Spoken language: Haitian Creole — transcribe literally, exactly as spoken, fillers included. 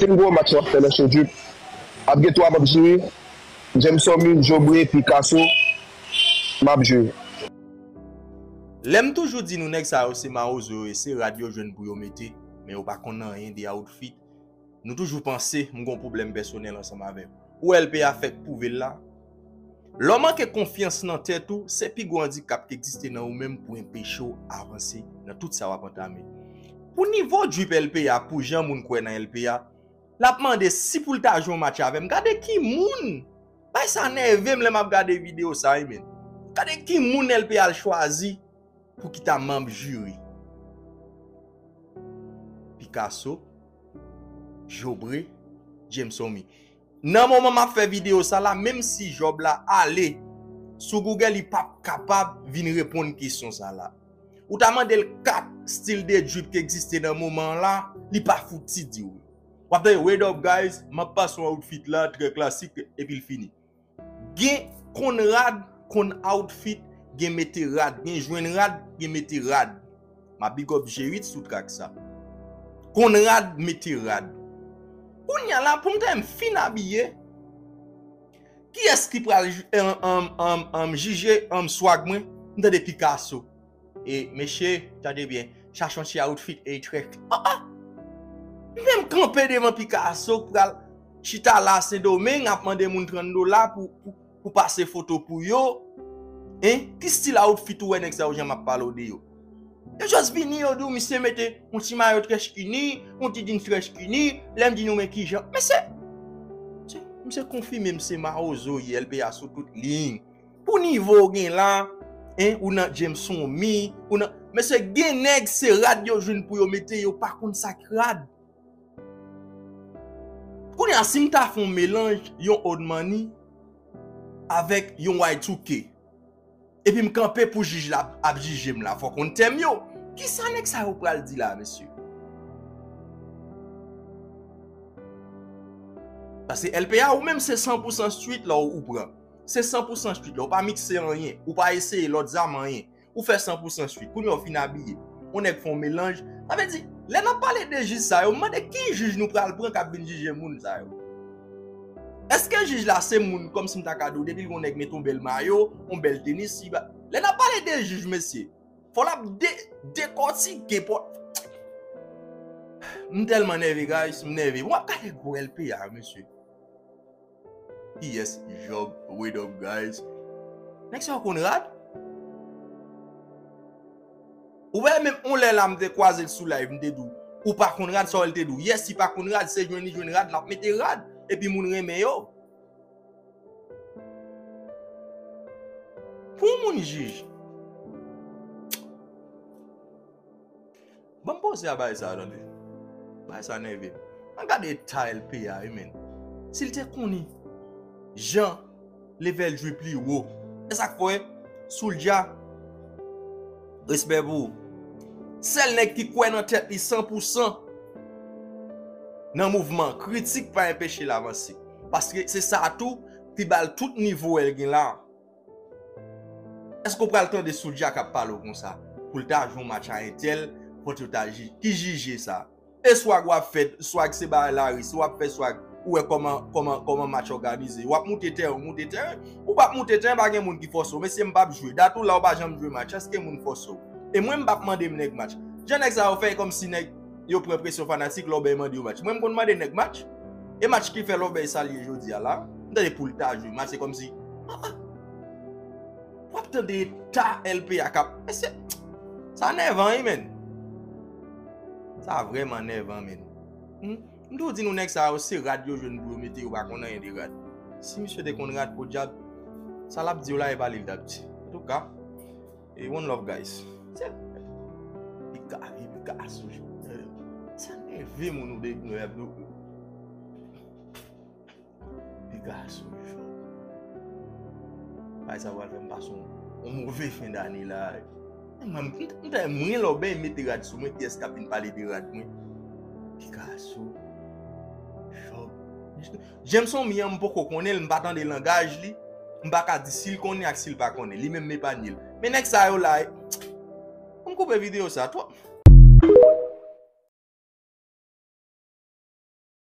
Pi gwo match m ap fè nan show drip. Ap gen twa m ap jere. Jameson Mille, Jobre, Picasso, m ap jere. Lè m toujou di nou nèg sa yo se mawozo yo ye, se rad yo jwenn pou yo mete, men yo pa konn anyen de outfit. Nou toujou panse m gon pwoblèm pèsonèl ansanm avè w. Ou wè L P A fèk pwouve l la. Lè w manke konfyans nan tèt ou, se pi gwo andikap ki egziste nan ou menm pou enpeche w avanse nan tout sa w ap antame. Pou nivo drip L P A, pou jan moun kwè nan L P A, l ap mande si pou l ta jwe yon match avè m. Gade ki moun! Bay sa nève m lè m ap gade videyo sa, wi, men. Gade ki moun L P A al chwazi pou ki ta manm jiri. Picasso, Jobre, Jameson Mille. Nan moman m ap fè videyo sa la, menm si Job la ale sou Google, li p ap kapab vin reponn kesyon sa la. Ou ta mande l kat stil de drip ki egziste nan moman an la, li pa fouti di w. W ap tande, "Wait up, guys, m ap pase yon outfit la, trè klasik," epi l fini. Gen konn rad, konn outfit, gen mete rad, gen jwenn rad, gen mete rad. M ap big up G uit sou track sa. Konn rad, mete rad. Kounye a la, pou m tande m fin abiye, kiyès ki pral ju- em, em, em, em, jije, em, swag mwen? M tande Picasso. E, mesye, tande byen, chache yon ti outfit e trè. Ah, ah! M menm kanpe devan Picasso k pral chita la Sendomeng ap mande moun trant dola pou, pou, pou pase foto pou yo. Hein? Ki stil outfit ou wè nèg sa yo jan m ap pale w de yo? Yo just vini, yo di w misye mete yon ti mayo trè skinny, yon ti jeans trè skinny, lè m di nou men kijan. Mesye, se, misye konfime m se mawozo ye, L P A sou tout liy. Pou nivo w gen la, hein, ou nan Jameson Mille, ou nan, mesye, gen nèg se rad yo jwenn pou yo mete, yo pa konn sa k rad. Kounye a, si m ta fè yon melanj yon Old Money avèk yon Y two K, epi m kanpe pou jij la ap, ap jije m la, fò w konn tèm yo. Kisa nèg sa yo pral di la, mesye? Paske L P A, ou menm se san pou san street la ou, ou pran. Se san pou san street la, ou pa mikse anyen, ou pa eseye lòt zam anyen. Ou fè san pou san street. Kounye a w fin abiye. Yon nèg fè yon melanj. Sa vle di, lè n ap pale de jij sa yo, m mande ki jij nou pral pran k ap vin jije moun sa yo? Èske jij la se moun kòmsi m ta ka di w, depi l gon nèg mete yon bèl mayo, yon bèl tenis, li ba, lè n ap pale de jij, mesye, fò l ap de-, dekòtike, pò-, m tèlman nève, guys, m nève. W ap gade gwo L P A, mesye. Kiyès? Job, wait up, guys. Nèg sa yo konn rad? Ou wè menm yon lè la m te kwaze l sou live, m te di w, "Ou pa konn rad?" Sa w wè l te di w, "Yes, li pa konn rad, se jwenn li jwenn rad, l ap mete rad, epi moun renmen yo." Pou yon moun jij. Ban m poze a bagay sa a, tande. Bagay sa a nève m. Ann gade eta L P A, wi, men. Si l te konnen jan level drip li wo. E sa k fè, Soulja, respè pou ou. Sèl nèg ki kwè nan tèt li san pou san nan mouvman, kritik pa enpeche l avanse. Paske se sa tou ki ba l tout nivo a l gen la. Èske w pral tande Soulja k ap pale w konsa? Pou l ta jwe yon match a entèl, fòk yo ta ji-, ki jije sa? E swag w ap fè, swag se bagay lari, si w ap fè swag, ou wè kòman, kòman, kòman match òganize. W ap moute tèren, w moute tèren. Ou p ap moute tèren, pa gen moun ki fòse w. Mesye, m p ap jwe. Dat ou la, ou pa janm jwe match. Èske moun fòse w? E mwen, m p ap mande m nèg match. Jan nèg sa yo fè, e kòmsi nèg yo pran presyon fanatik lè w bay mande yo match. Mwen, m konn mande nèg match. E match ki fè lè w bay sa l ye jodi a la. M tande pou l ta jwe match, se kòmsi, ah, ah. W ap tande eta L P A k ap, mesye, sa nèvan, wi, men. Sa vrèman nèvan, men. Hmm? M toujou di nou nèg sa yo, se rad yo jwenn pou yo mete, yo pa konn anyen de rad. Si misye te konn rad, podyab, sa l ap di yo la, e pa li l t ap di. Antouka, e one love, guys. Se Pika, e Pikaso. Sa nève moun ou de, nou, nou. Pikaso, Jòb. Bagay sa pral fè m pase yon, yon move fen dane la. Mwen, m, m, m ta renmen lè w ben mete rad sou mwen, kiyès k ap vin pale de rad mwen? Pikaso, Jòb. Jameson Mille, m poko konnen l, m pa tande langaj li. M pa ka di si l konnen ak si l pa konnen. Li menm m epanye l. Men nèg sa yo la, m koupe videyo sa twòp.